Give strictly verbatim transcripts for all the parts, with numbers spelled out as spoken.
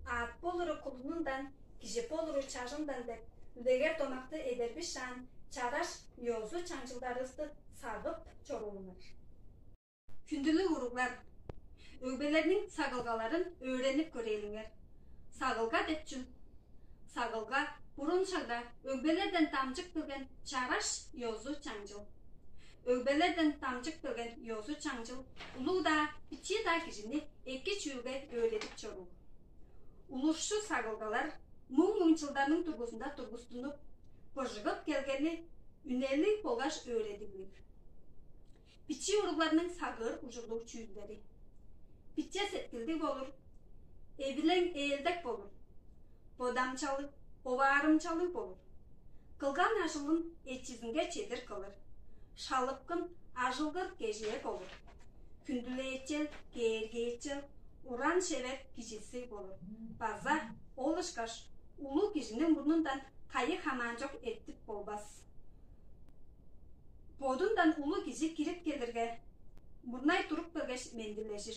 Ат болуру кулунундан, кижи болуру чажындан деп, үлегер домакты эдербишаан чараш ёзу-чаңчылдарывысты сагып чоруулуңар. Хүндүлүг уруглар, өгбелерниң сагылгаларын өөренип көрээлиңер. Сагылга деп чүл? Сагылга бурун шагда өгбелерден дамчып келген чараш ёзу-чаңчыл. Өгбелерден дамчып келген ёзу-чаңчыл улуг-даа, бичии-даа кижини эки чүүлге өөредип чоруур. Улусчу сагылгалар муң-муң чылдарның дургузунда тургустунуп, быжыгып келгени үнелиг болгаш өөредиглиг. Бичии уругларның сагыыр ужурлуг чүүлдери: биче сеткилдиг болур, эвилең ээлдек болур, бодамчалыг, оваарымчалыг болур, кылган ажылын эчизинге чедир кылыр, шалыпкын, ажылгыр, кежээ болур, хүндүлээчел, кээргээчел, уран-шевер кижизи болур. База ол ышкаш улуг кижиниң мурнундан кайы-хамаан чок эртип болбас. Бодундан улуг кижи кирип келирге, мурнай туруп келгеш, мендилежир.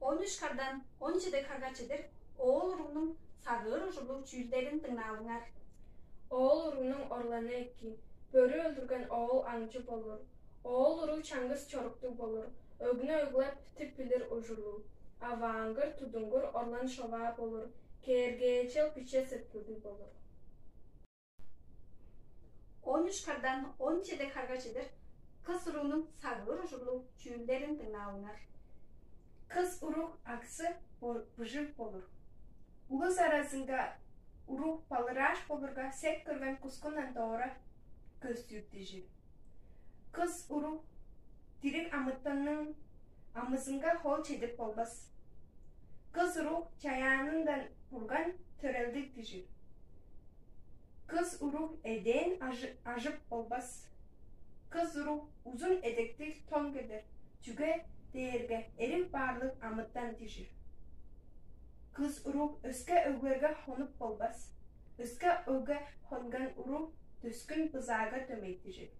Он үш хардан он чеди харга чедир оол уругнуң сагыыр ужурлуг чүүлдерин дыңнаалыңар. Оол уругнуң орланы эки, бөрү өлдүрген оол аңчы болур. Оол уруг чаңгыс чоруктуг болур, өгнү өглеп, тип билир ужурлуг. Аваангыр, тудунгур орлан шоваа болур, кээргээчел, биче сеткилдиг болур. Он үш хардан он чеди харга чедир кыс уруунуң сагыыр ужурлуг чүүлдерин дыңнаалыңар. Кыс уруг аксы бо- быжыг болур. Улус аразынга уруг балырааш болурга, сек көрген кускундан доора көстүүр дижир. Кыс уруг дириг амытанның амызынга хол чедип болбас. Кыс уруг чаяанындан бурган төрелдиг дижир. Кыс уруг эдээн ажы- ажып болбас. Кыс уруг узун эдектиг тон кедер, чүге дээрге эриг баарлыг амытан дижир. Кыс уруг өске өглерге хонуп болбас. Өске өгге хонган уруг дөскүн бызаага дөмей дижир.